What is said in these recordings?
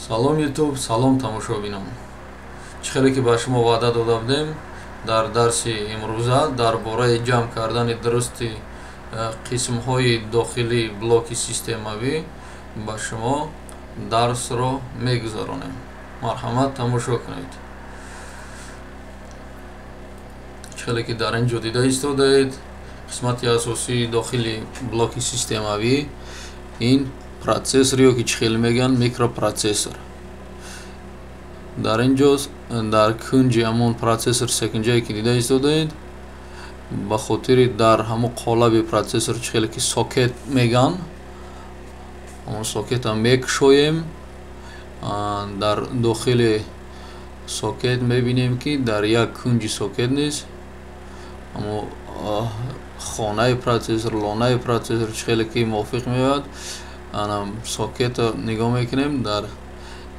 Салом YouTube, салом тамошобинон. Чӣ хеле ки ба шумо ваъда дода будем, дар дарси имрӯза дар бораи ҷамъ кардани дурусти қисмҳои дохилии блоки системавӣ ба шумо дарсро мегузаронем. Марҳамат, тамошо кунед. Чӣ хеле ки дар ин ҷо дида истодаед, қисмати асосии дохили блоки системавӣ ин процессор ё ки чӣ хеле мегӯянд микропроцессор. Дар ин ҷо дар кунҷи ҳамон процессор секинҷае ки дида истодаед, ба хотири дар ҳамон қолаби процессор чӣ хеле ки сокет мегӯянд, ҳамон сокета мекушоем. Дар дохили сокет мебинем, ки дар як кунҷи сокет низ ҳамон хонаи процессор, лонаи процессор чӣ хеле ки мувофиқ меояд, сокетро нигоҳ мекунем. Дар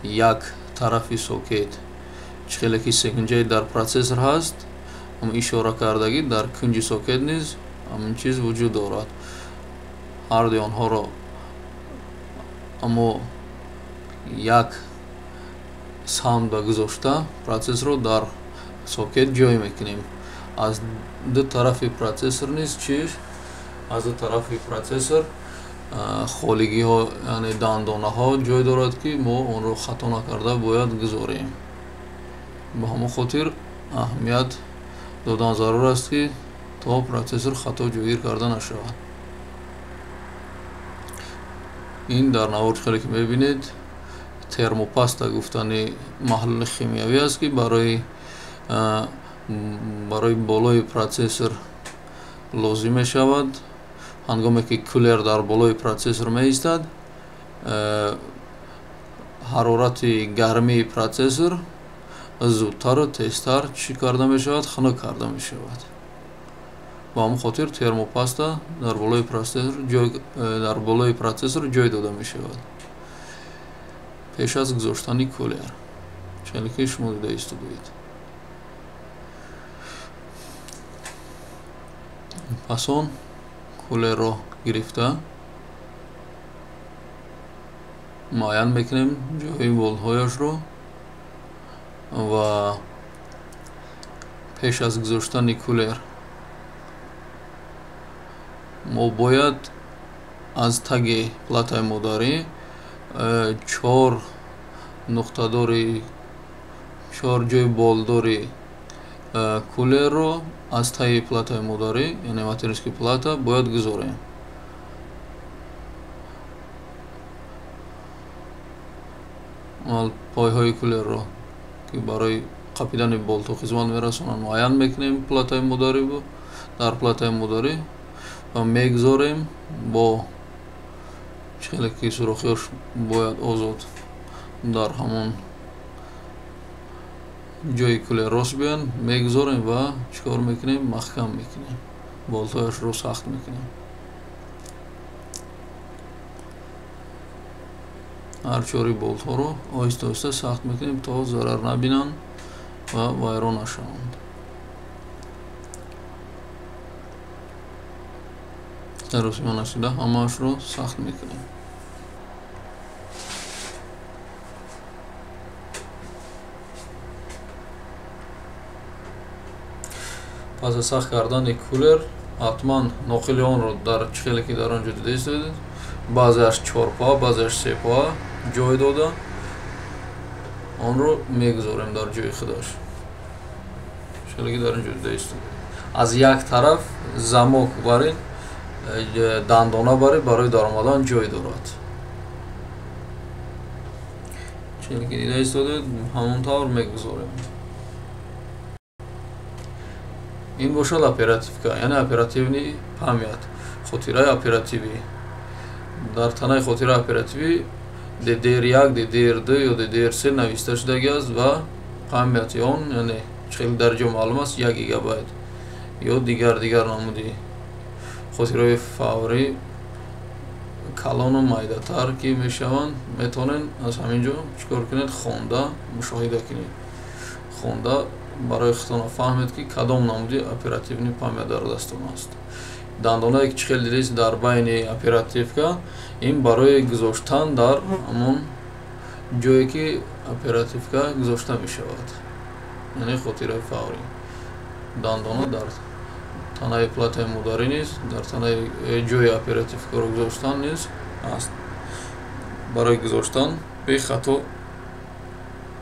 як тарафи сокет чӣ хеле ки секинҷае дар процессор ҳаст, ҳамон ишора кардагӣ дар кунҷи сокет низ ҳамин чиз вуҷуд дорад. Ҳарди онҳоро аммо як самт ба гузошта процессорро дар сокет ҷой мекунем. Аз ду тарафи процессор низ чӣ? Аз ду тарафи процессор холигиҳо, яъне дандонаҳо ҷой дорад, ки мо онро хато накарда бояд гузорем. Ба ҳамон хотир аҳамият додан зарур аст, ки то процессор хато ҷойгир карда нашавад. Ин дар навор хеле ки мебинед, термопаста гуфтани маҳлули химиявӣ аст, ки барои болои процессор лозим мешавад. Ҳангоме ки кулер дар болои процессор меистад, ҳарорати гармии процессор зудтару тезтар чӣ карда мешавад? Хунук карда мешавад. Ба ҳамон хотир термопаста дар болои процессор ҷой дода мешавад пеш аз гузоштани кулер, чунон ки шумо дида истодаед. Пас он кулерро гирифта муайян мекунем ҷои болҳояшро ва пеш аз гузоштани кулер мо бояд аз таги платаи модарӣ чор нуқтадори, чор ҷои болдори кулерро аз таги платаи модарӣ, яъне материнский плата, бояд гузорем. Пойҳои кулерро, ки барои қапидани болтҳо хизмат мерасонанд, муайян мекунем платаи модарӣ дар платаи модарӣ ва мегузорем бо чӣ хеле ки сӯрохиҳош бояд озод дар ҳамон ҷои кулер рост биёянд, мегузорем ва чӣ кор мекунем? Маҳкам мекунем, болтҳояшро сахт мекунем. Ҳар чори болтҳоро оҳиста оҳиста сахт мекунем, то зарар набинанд ва вайрон нашаванд. Саросима нашуда ҳамаашро сахт мекунем. Пас аз сахт кардани кулер ҳатман ноқили онро дар чӣ хеле ки дар он ҷо дида истодаед, баъзеаш чорпоа, баъзеаш сепоа ҷой дода онро мегузорем дар ҷои худаш. Чӣ хеле ки дар ин ҷо дида истодаед, аз як тараф замок барин, дандона бари барои даромадан ҷой дорад. Чӣ хеле ки дида истодаед, ҳамон тавр мегузорем. Ин бошад оперативка, яъне оперативный память, хотираи оперативӣ. Дар танаи хотираи оперативӣ DDR1, DDR2 ё DDR3 нависта шудагӣ аст ва памяти он, яъне чӣ хеле дар ҷо маълум аст, 1 гигабайт ё дигар намуди хотираҳои фаврӣ калону майдатар ки мешаванд, метавонед аз ҳамин ҷо чӣ кор кунед? Хонда мушоҳида кунед, хонда барои худтон фаҳмед, ки кадом намуди оперативный память дар дастон аст. Дандонае ки чӣ хеле дидед дар байни оперативка, ин барои гузоштан дар ҳамон ҷое ки оперативка гузошта мешавад, яъне хотираи фаврӣ. Дандона дар танаи платаи модарӣ низ, дар танаи ҷои оперативкаро гузоштан низ аст. Барои гузоштан бехато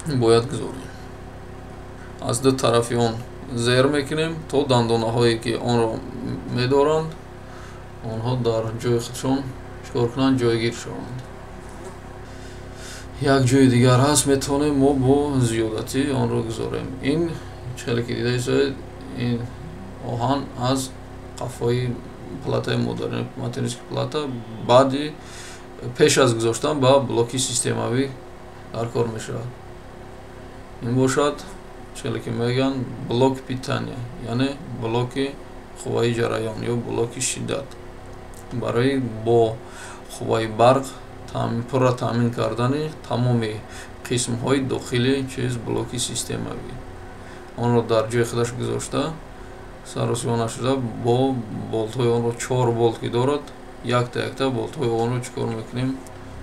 бояд гузорем. Аз ду тарафи он зер мекунем, то дандонаҳое ки онро медоранд, онҳо дар ҷои худшон чикор кунанд, ҷойгир шаванд. Як ҷои дигар ҳаст, метавонем мо бо зиёдатӣ онро гузорем. Ин чиқаре ки дида истодед, ин оҳан аз қафои платаи модарӣ, материнский плата, баъди пеш аз гузоштан ба блоки системавӣ дар кор мешавад. Ин бошад, чиқаре ки мегӯянд, блок питания, яъне блоки қувваи ҷараён ё блоки шиддат, барои бо қувваи барқ пурра таъмин кардани тамоми қисмҳои дохили чиз блоки системавӣ. Онро дар ҷои худаш гузошта, саросима нашуда, бо болтҳои онро, 4 болт ки дорад, якта якта болтҳои онро чикор мекунем,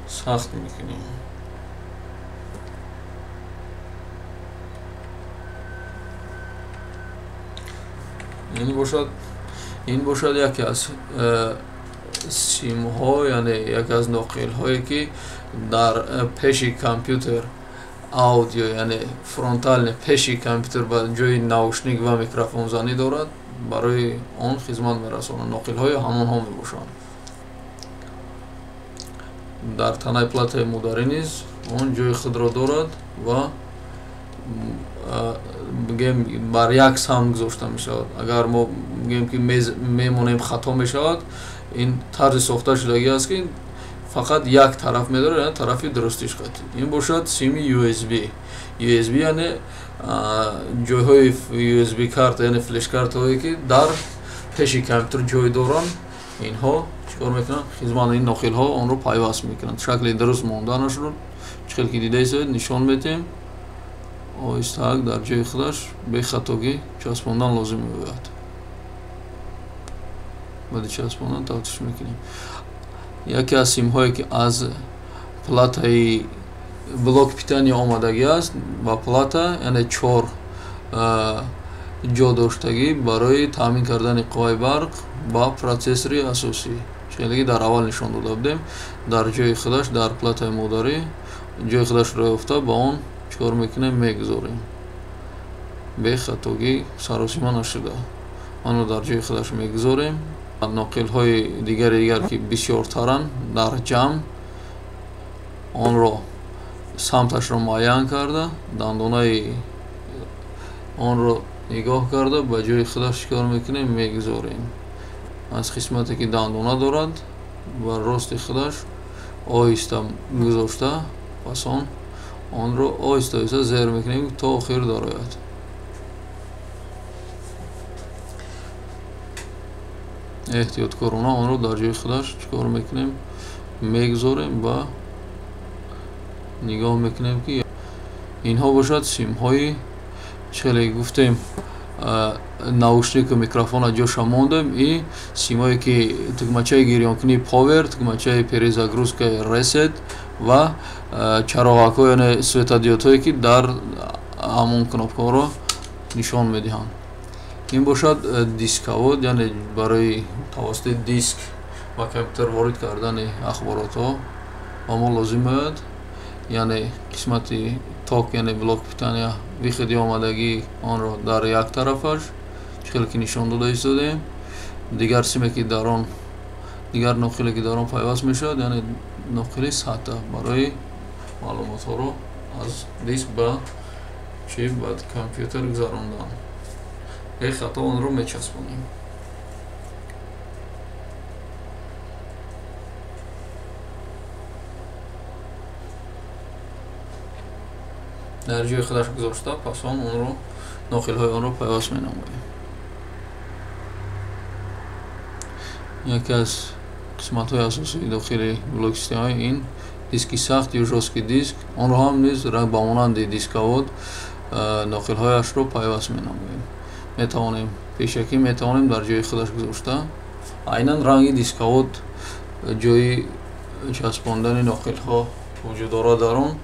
сахт мекунем. Ин бошад яке аз симҳо, яъне яке аз ноқилҳое ки дар пеши компютер аудио, яъне фронтални пеши компютер ба ҷои наушник ва микрофонзанӣ дорад, барои он хизмат мерасонад. Ноқилҳои ҳамонҳо мебошанд. Дар танаи платаи модарӣ низ он ҷои худро дорад ва бигем бар як самт гузошта мешавад. Агар мо бигем ки мемонем, хато мешавад. Ин тарзи сохта шудагӣ аст ки фақат як тараф медорад, яъне тарафи дурустиш қатъ. Ин бошад сими USB. USB яъне ҷойҳои USB карта, яъне флеш-картаҳое ки дар пеши компютер ҷой доранд, инҳо чикор мекунанд? Хизмат ин ноқилҳо онро пайваст мекунанд. Шакли дуруст монданашро чӣ ки дида истодед нишон медиҳем. Оҳистаак дар ҷои худаш бехатогӣ часпондан лозим меояд. Баъди часпондан тафтиш мекунем. Яке аз симҳое ки аз платаи блок питания омадагӣ аст ба плата, яъне 4 ҷо доштагӣ барои таъмин кардани қувваи барқ ба протсессори асосӣ. Чунки дар аввал нишон дода будем, дар ҷои худаш дар платаи модарӣ ҷои худашро ёфта ба он чикор мекунем, мегузорем. Бехатогӣ саросима нашуда онро дар ҷои худаш мегузорем. Ноқилҳои дигари дигар ки бисёртаранд дар ҷамъ, онро самташро муайян карда, дандонаи онро нигоҳ карда ба ҷои худаш чикор мекунем, мегузорем. Аз қисмате ки дандона дорад ба рости худаш оҳиста гузошта, пас онро оҳиста оҳиста зер мекунем то охир дарояд. Эҳтиёткорона онро дар ҷои худаш чикор мекунем, мегузорем ва нигоҳ мекунем ки инҳо бошад симҳои чӣ гуфтем, наушнику микрофона ҷоша мондем, и симҳое ки тугмачаи гирёнкунии повер, тугмачаи перезагрузкаи ресет ва чароғакҳо, яъне светодиодҳое ки дар ҳамон кнопкаҳоро нишон медиҳанд. Ин бошад дисковод, яъне барои тавассути диск ба компютер ворид кардани ахборотҳо ба мо лозим меояд. Яъне қисмати ток, яъне блок питания, выходи омадагии онро дар як тарафаш чӣ хеле ки нишон дода истодем. Дигар симе ки дар он, дигар ноқиле ки дар он пайваст мешавад, яъне ноқили SATA барои маълумотҳоро аз диск ба чи ба компютер гузарондан. Бехато онро мечаспонем. Дар ҷои худаш гузошта, пас онро ноқилҳои онро пайваст менамоем. Яке аз қисматҳои асосии дохили блоки системаи ин диски сахт ё жёсткий диск, онро ҳам низ ба монанди дисковод ноқилҳояшро пайваст менамоем. Метавонем пешакӣ, метавонем дар ҷои худаш гузошта, айнан ранги дисковод ҷои часпондани ноқилҳо вуҷуд дорад дар он.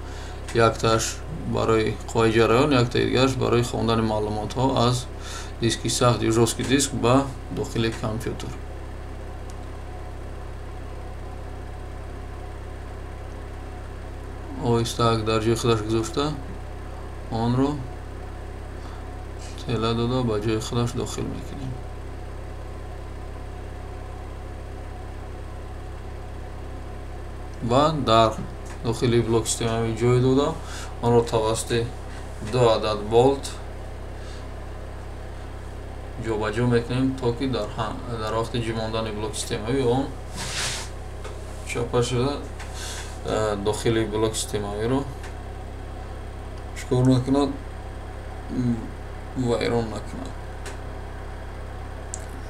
Якташ барои қувваи ҷараён, яктаи дигараш барои хондани маълумотҳо аз диски сахт ё жёсткий диск ба дохили компютер. Оҳистаак дар ҷои худаш гузошта, онро тела дода ба ҷои худаш дохил мекунем. Ва дар дохили блок системавӣ ҷой дода, онро тавассути ду адад болт ҷобаҷо мекунем, то ки дар вақти ҷимондани блок системавӣ он чапа шуда дохили блок системавиро чикор накунад, вайрон накунад.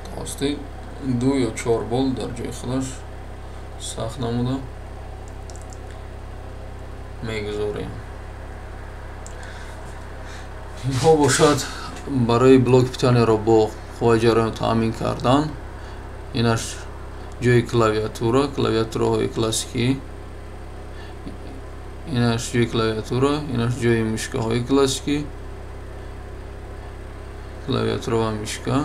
Тавассути ду ё чор болт дар ҷои худаш сахт намуда мегузорем. Инҳо бошад барои блоки питанияро бо қувваи ҷараён таъмин кардан. Инаш ҷои клавиатура, клавиатураҳои классикӣ, инаш ҷои клавиатура, инаш ҷои мишкаҳои классикӣ, клавиатура ва мишка.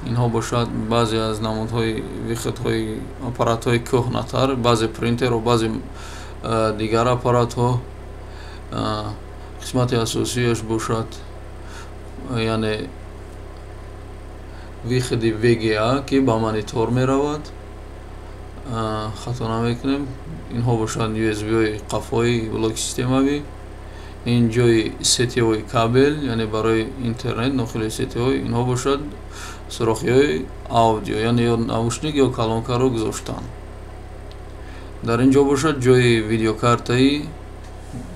Инҳо бошад баъзе аз намудҳои выходҳои аппаратҳои кӯҳнатар, баъзе принтеру баъзе дигар аппаратҳо. Қисмати асосияш бошад, яъне выходи VGA, ки ба монитор меравад. Хато намекунем. Инҳо бошанд USB-ҳои қафои блоки системавӣ. Ин ҷои сетевой кабел, яъне барои интернет дохили сетевой. Инҳо бошад сӯрохиҳои аудио, яъне ё наушник ё колонкаро гузоштан. Дар ин ҷо бошад ҷои видеокартаи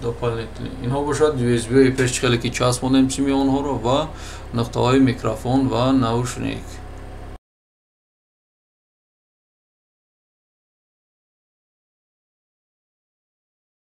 дополнительный. Инҳо бошад USB-ҳои пеш, хеле ки часпондем сими онҳоро, ва нуқтаҳои микрофон ва наушник.